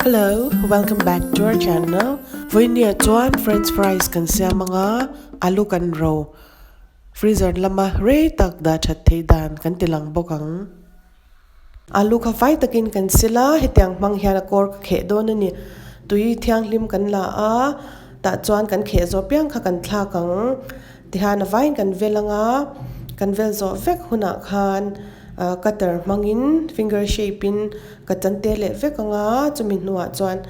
Hello, welcome back to our channel. Vawinia chuan french fries kan siam anga alu kan ro freezer lama rei tak dah that theih dan kan ti lang bawk ang. Alu kha fai takin kan sil a, hetiang hmang hian a kawr ka kheh dawn a ni. Tui thianghlim kan la a, tah chuan kan kheh zawh piang kha kan thlak ang. Tihian a vaiin kan vel anga, kan vel zawh vek hunah khan cutter hmangin finger shape in ka chan te leh vek anga, chumi hnuah chuan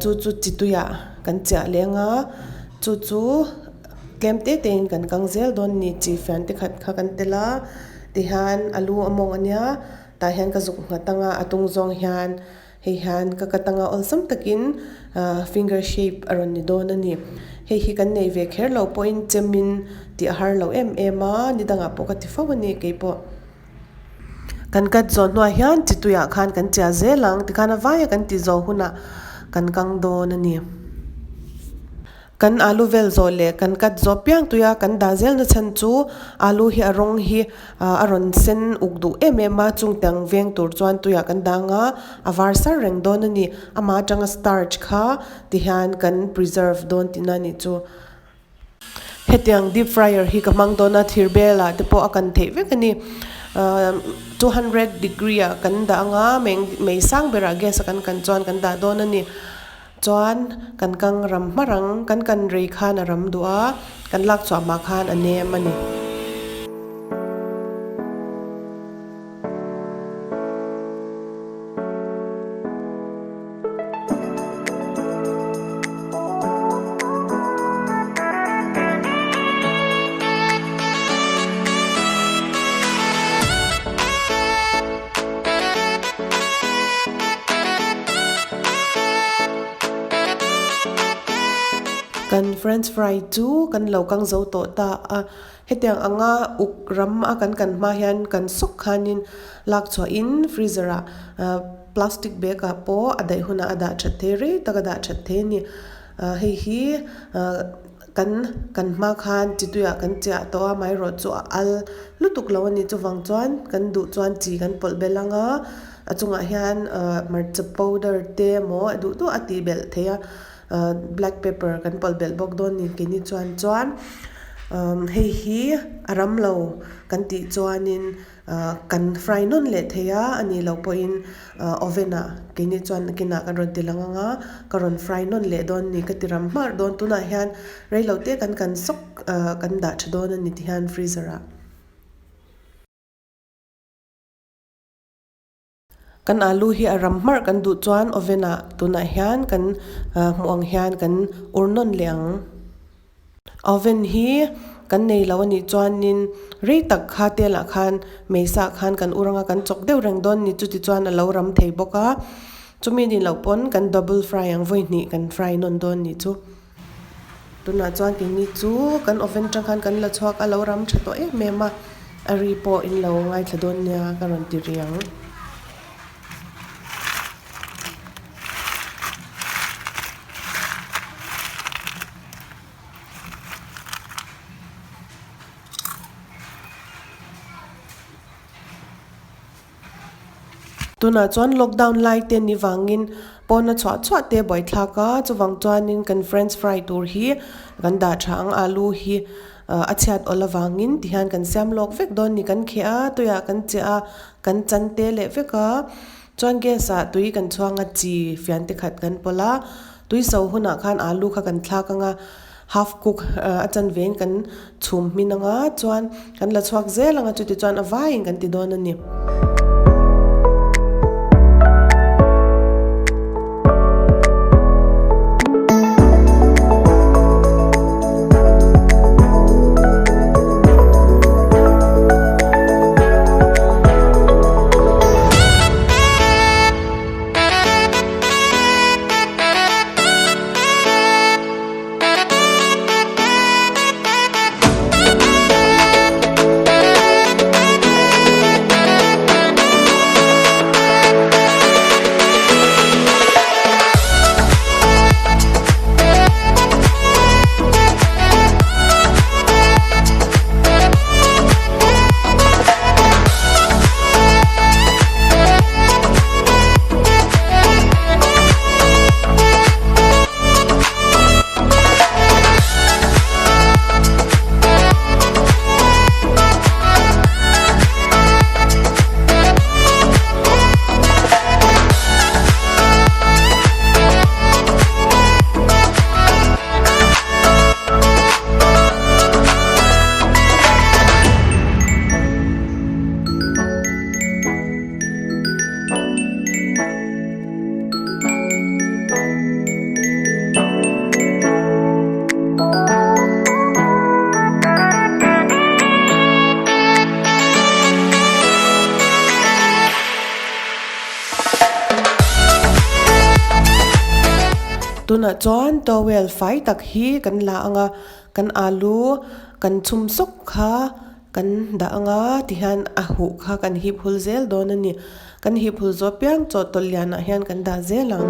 chu chu chi tuiah kan chiah leh anga, chu chu tlem te te in kan kang zel dawn a ni. Chi fian te khat kha kan tel a, tihian alu a mawng ania tah hian ka zuk nghat anga a tung zawng hian Hei hian ka cut anga awlsam takin finger shape a rawn ni dawn a ni. Hei hi kan nei ve kher lo pawhin chemin tih a har lo em em a, ni dangah pawh ka ti fo a ni keipawh. Kan cut zawh hnuah hian chi tuiah khan kan chiah zel ang tikhan a vaia kan ti zawh hunah kan kang dawn a ni. Kan alu vel zawh leh kan cut zawh piang tuia kan dah zel na chhan chu alu hi a rawng hi a rawn sen uk duh em em a, chung tiang veng tur chuan tuiah kan dang a, a var sar reng dawn a ni. Amah atanga starch kha ti hian kan preserve dawn tihna a nih chu. Hetiang deep fryer hi ka hmang dawn a, thir belah te pawh a kan theih vek a ni. 200 degree ah kan dah anga mei sang berah gas a kan kan chuan kan dah dawn a ni. Chuan kan kang ram hma rang, kan kan rei khan a ram duh a, kan lak chhuah hma khan a nem a ni. Kan french fry chu kan lo kang zo tawh ta a, hetiang anga uk ram a kan kan hma hian kan sawk khanin lak chhuahin freezer ah plastic bag ah pawh a daih hunah a dah that thei rei tak a dah that thei a ni. Hei hi kan kan hma khan chi tuiah kan chiah tawh a amaherawhchu chu a al lutuk lo a ni chuvang chuan kan duh chuan chi kan pawlh belh ang a a chungah hian hmarcha powder te emaw a duh duh a tih belh theih a black pepper kan pawlh belh bawk dawn a ni keini chuan chuan hei hi a ram lo kan tih chuanin. Ahh kan fry nawn leh thei a, a nih loh pawhin ahh oven ah keini chuan nakinah kan rawn ti lang ang a, ka rawn fry nawn leh dawn a ni ka ti ram hmar dawn tunah hian reilo te kan kan sawk ahh kan dah tha dawn a ni ti hian freezer ah. Kan alu hi a ram hmarh kan duh chuan oven ah tunah hian kan hmuh ang hian kan ur nawn leh ang. Oven hi kan nei lo a nih chuanin rei tak kha tel ah khan mei sa ah khan kan ur anga kan chawk deuh reng dawn a ni chuti chuan a lo ram thei bawk a chumi nih loh pawn kan double fry ang vawi hnih kan fry nawn dawn a nih chu. Tunah chuan keini chu kan oven atang khan kan la chhuak a lo ram tha tawh em em a a ri pawh in lo ngaithla dawn nia ka rawn ti ri ang. Tunah chuan lockdown lai te ni vangin pawna chhuah chhuah te buaithlak a, chuvang chuanin kan french fry tur hi kan dah tha ang alu hi a chhiat awl avangin tihian kan siam lawk vek dawn a ni kan kheh a tuiah kan chiah a kan chan te leh vek a chuan gas ah tui kan chhuang a chi fian te khat kan pawlh a tui so hunah khan alu kha kan thlak ang a. Half cook a chanve in kan chhum hmin anga chuan kan la chhuak zel anga chuti chuan a vaiin kan ti dawn a ni. Tunah chuan towel fai tak hi kan la ang a, kan alu kan chhum sawk kha kan dah ang a tihian a huh kha kan hip hul zel dawn a ni. Kan hip hul zawh piang chawhtawlh lianah hian kan dah zel ang.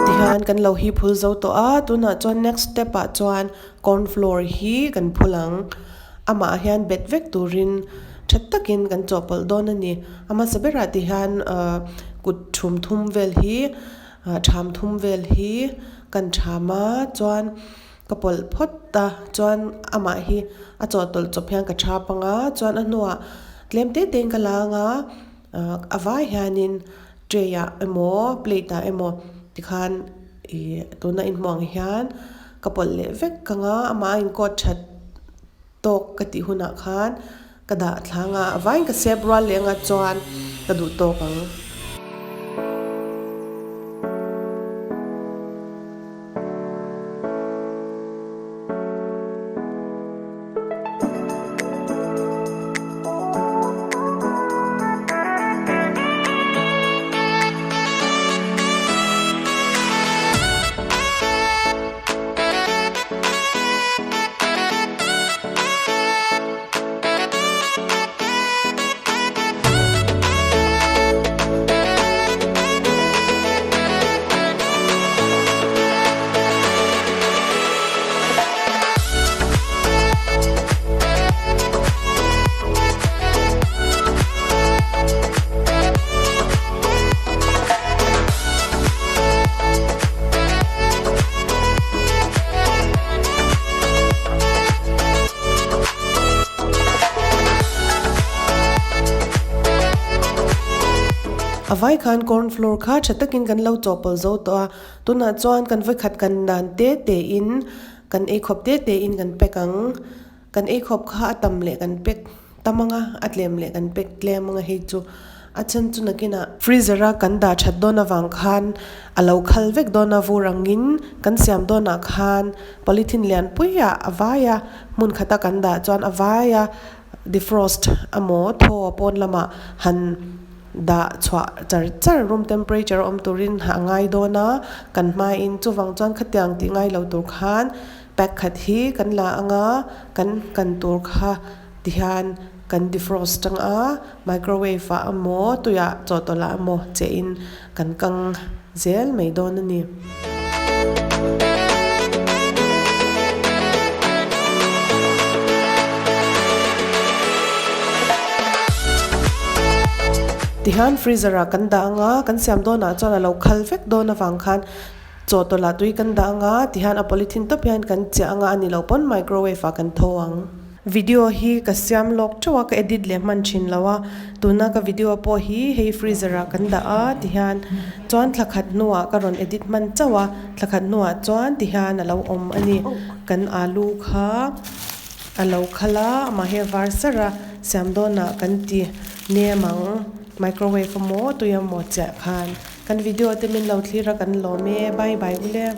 Tihian kan lo hip hul zo tawh a, tunah chuan next step ah chuan corn flour hi kan phul ang. Amah hian bet vek turin tha takin kan chawhpawlh dawn a ni. A hmasa berah tihian ahh kut thum thum vel hi ah tham thum vel hi kan tham a chuan ka pawlh phawt a chuan amah hi a chawhtawlh chawp hian ka thap ang a chuan a hnuah tlem te te in ka la ang a ah a vai hianin tray ah emaw plate ah emaw tikhan ih tuna inhmuh ang hian ka pawlh leh vek ang a amah a incoat that tawk ka tih hunah khan ka dah thlang a a vaiin ka sep rual leh anga chuan ka duh tawk ang. A vai khan corn flour kha tha takin kan lo chawhpawlh zo tawh a, tunah chuan kan vawikhat kan dan te te in kan eikhawp te te in kan pack ang, kan eikhawp kha a tam leh kan pack tam anga a tlem leh kan pack tlem anga hei chu a chhan chu nakinah freezer a kan dah that dawn avang khan a lo khal vek dawn a vur angin kan siam dawnah khan polythene lian puiah a vai a hmun khata kan dah chuan a vai a defrost emaw thaw pawn lamah han dah chhuah char char room temperature a awm turin a ngai dawn a kan hmain chuvang chuan khatiang tih ngai lo tur khan pack khat hi kan la anga kan kan tur kha. Tihian kan defrost ang a, microwave ah emaw tuiah chawhtawlh ah emaw cheh in kan kang zel mai dawn a ni. Tihian freezer ah kan dah ang a, kan siam dawn ah chuan a lo khal vek dawn avang khan chawhtawlh ah tui kan dah ang a, tihian a polythene tawp hian kan chiah ang a, a ni loh pawn microwave ah kan tho ang. Video hi ka siam lawk teuh a, ka edit leh hman thin lo a, tuna ka video pawh hi hei freezer ah kan dah a tihian chuan thla khat hnuah ka rawn edit hman chauh a, thla khat hnuah chuan tihian a lo awm a ni, kan alu kha a lo khal a, amah hi a var sar a, siam dawnah kan ti nem ang microwave emaw tui emaw chiah khan kan video te min lo thlir a kan lawm e bye bye ule.